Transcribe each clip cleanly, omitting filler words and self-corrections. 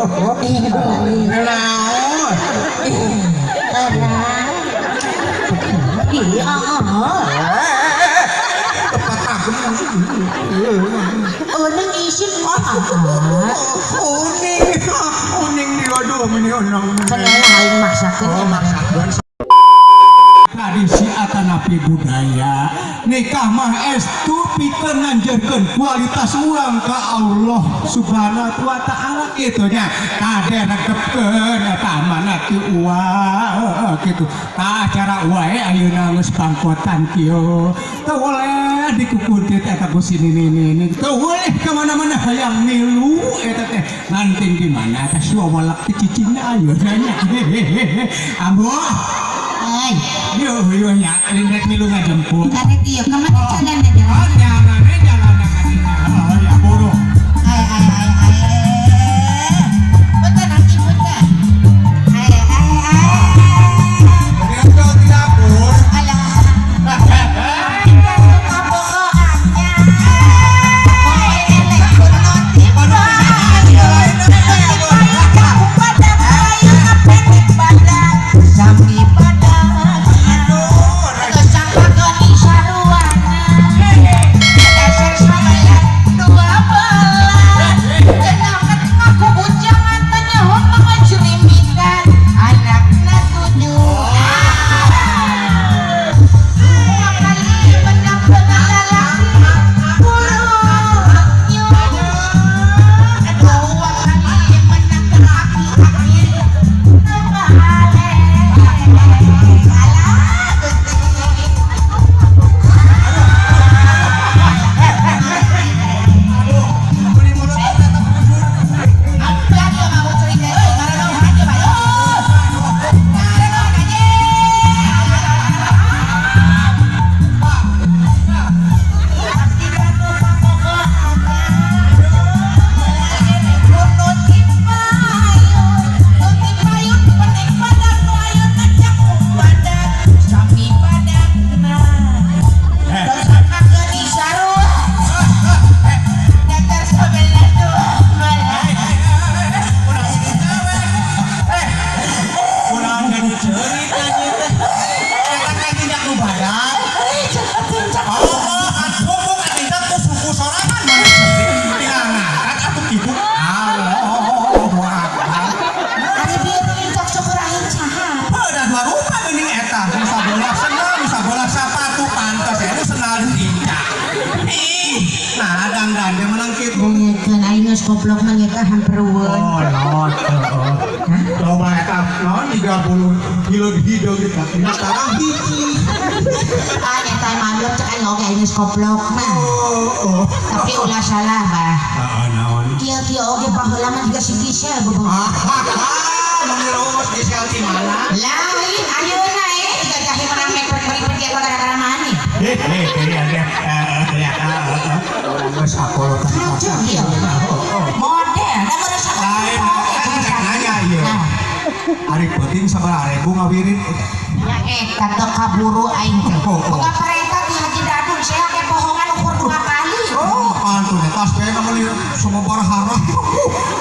Naon? Ih, ah. Tepat aku. Uning isin ah. Uning, uning di waduh meni onong. Kenal aing maksakeun. Oh, maksakeun. Tradisi atanapi budaya nikah mah estu pikeun nganjeurkeun kualitas urang ka Allah Subhanahu wa taala kitu nya. Kade regepkeun eta amanat ti uwa kitu. Tah acara wae ayeuna geus pangkotan kieu. Teu boleh dikukuntit eta ku si nini-nini. Teu boleh ka mana-mana hayang milu eta teh. Nanting di mana eta suawalak ti cicingna ayeuna nya. Ambo. Ai, Yo yo nya, rek milu ngajemput. Karek ieu ka mana jalan aja? Oh, jangan jalan kadinya. Oh, ya buru. Ai ai ai ai. Punten aki punten. Ai ai ai. Jadi di dapur. Alah. Gantung kabogohannya. Elek kuno tiba. Sami padanya. Kesang pagoni saruana. Dasar sabelah 12. Jenangan ngaku bujangan tanya mencerimikan anakna 7. Dua kali menang lalaki buruknya. Dua kali menang aki-aki terbalik. Alah, Gusti. Lagi mau cerita, euy, ngarenaon aja, Pak. Ngarenaon aja. Tidak lupa pokoknya. Kuno tipayun, tipayun pening badan nu ayeuna cakung badan, sami badagna. Dosa sarua. Datar sebelah 12. Kurang jadi cerita ieu teh. Eta teh tindak nu badak. Oh, atuh tindak ku suku sorangan mana ceuri. Tinggal ngangkat atuh kitu. Allahu Akbar. Ari bieu tincak syukur aing saha? Oh, da dua rupa geuning eta. Nu sabolah sendal, nu sabolah sapatu pantes ya nu sendal diincak. Ih, nah dangdan dia menang kitu. Dengekeun aing geus goblok mah nyeta hamperueun. Oh, naon, heeh. Coba eta naon 30 kilo hideung di kaki sekarang hiji. Ah nyeta maklum cek aing oge aing geus goblok mah. Oh, oh. Tapi ulah salah bah. Heeh, naon. Kieu-kieu oge baheula mah jiga si Gisel bobogoh. Ah, menurut Gisel di mana? Lain ayeuna jiga jahe menang mepet-mepet ge gara-gara maneh. Hehehe, ya ya ya. Geus apolotan. Lucu ieu. Model da meureuh Lain, rek nanya ieu. Ari peuting sabaraha ribu ngawirit? Ya eta teu kaburu aing teh. Oh, oh. Boga parenta ti Haji Dadun saya ge bohongan ukur 2 kali. Oh, atuh tas teh meuli sababaraha.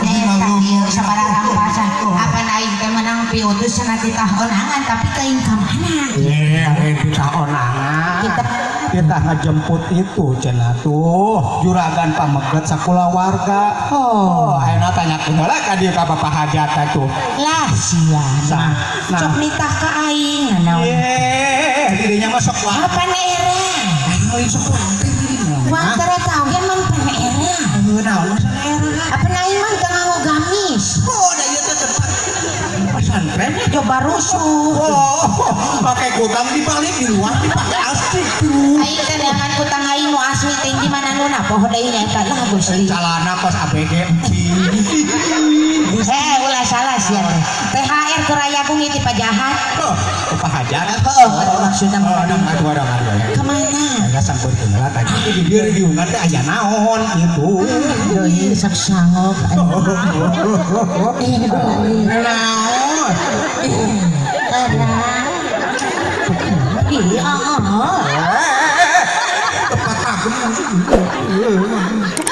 Eta ieu sabaraha rampasan. Apan aing teh menang piutus cenah titah onangan tapi teuing ka mana? Iya, titah onangan. Kita ngejemput itu cenah tuh juragan pameget sakulawarga. Oh, ayeuna tanyakeun heula ka dieu ka Bapak Hajat atuh. Lah sia. Nah, nah. Sok nitah ka aing naon. Ye, dirinya mah sok wae. Apa era? Lain sok wae dirinya. Wanter eta oge mun pan era. Heuh, naon masalah era? Apa aing mah teu nganggo gamis. Oh, da ieu teh tempat pesantren. Coba rusuh. Oh, pakai kutang dibalik di luar dipakai asik tuh. Aing teh neangan kutang aing nu asli teh di mana nu na poho deui nya eta lah Gusti. Calana kos ABG empi. Eh, ulah salah sia teh. THR ke Rayagung ieu ti pajahat. Oh, Pak Hajat. Heeh, maksudna Oh, mah. dong, aduh, aduh, aduh. Ka mana? Enggak sampurkeun heula tadi di dieu di diungan teh aya naon gitu. Deui sok sanggup. Naon? Ih, ah. Tepat aku.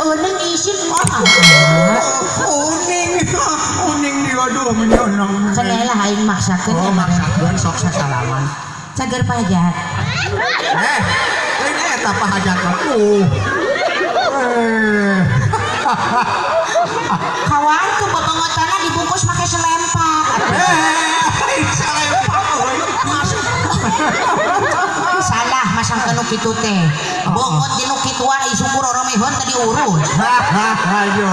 Uning isin ah. Uning, Aduh menyonong. Cenah lah aing maksakeun. Oh, maksakeun sok sasalaman. Cager pajak. Lain eta pahajat mah. Kawan tuh bebengotana dibungkus make selempak. Selempak. Salah masang ke nu kitu teh. Bongot di nu kituan ai syukur oromehon teh diurus. Ayo.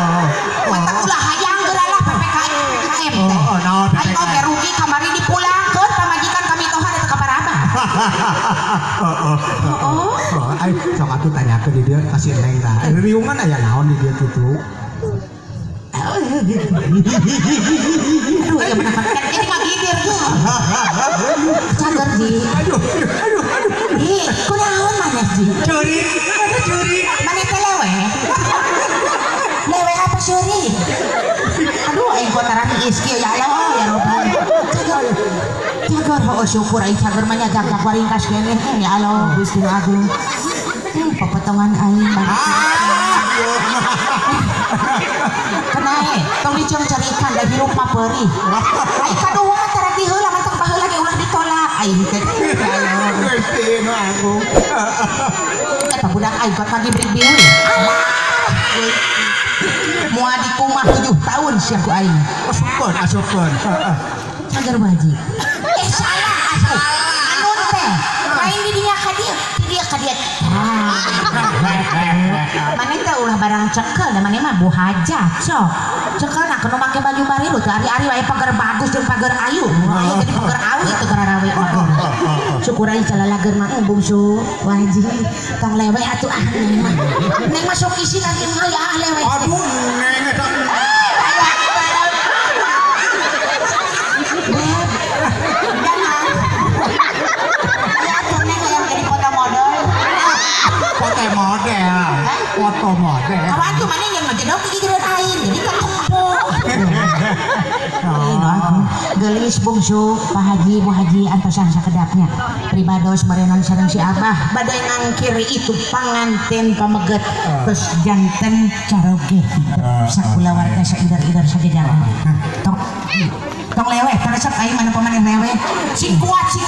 Mata ulah hayang geura lah PPKM teh. Aing oge rugi kamari dipulangkeun pamajikan kami toha teh ka parabah. Oh. Aing sok atuh tanyakeun di dieu ka si Neng tah. Riungan aya naon di dieu kitu? Aduh, ya bener kan jadi ngagidir tuh. Cager ji. Aduh, aduh, aduh. Ih, kunaon maneh ji? Curi, ada curi. Maneh teh lewe. Lewe apa curi? Aduh, aing kotaran ieu ya Allah ya Rabbi. Cager. Cager heuh syukur aing cager mah nya gagak waringkas keneh ya Allah Gusti Agung. Popotongan aing mah. Kenae, tong diceng-cerikan da hirup mah peurih. Ai kaduhung mah tara diheula mantang baheula ge ulah ditolak. Aing teh. Gusti nu agung. Eta budak aing kok pagi brik bieu. Alah. Moal di kumah 7 tahun sia ku aing. Asupkeun, asupkeun. Cager baji. Salah asup. Anu teh, lain di dinya ka dieu, di dieu ka dieu. Maneh teh ulah barang cekel da maneh mah bu hajat sok. Cekel na kudu make baju barilu teu ari-ari wae pagar bagus jeung pagar ayu. Ayu jadi pagar awi teu gararawe mah. Syukur aing calalageun mah bungsu wajib tong leweh atuh ah neng mah. Neng mah sok isin lagi mah ya ah leweh. Aduh neng eta. Jangan. Ya atuh neng hayang jadi foto model. Foto model. Foto model. Kawan tuh mana yang ngejedok gigireun aing jadi ketempo. Gelis bungsu Pak Haji Bu Haji antosan sakedapnya. Pribados merenon sareng si Abah badai ngangkir itu panganten pameget terus janten caroge sakulawarga saidar-idar sajajaran. Tong tong leweh taresep aing mana pamaneh leweh. Sing kuat sing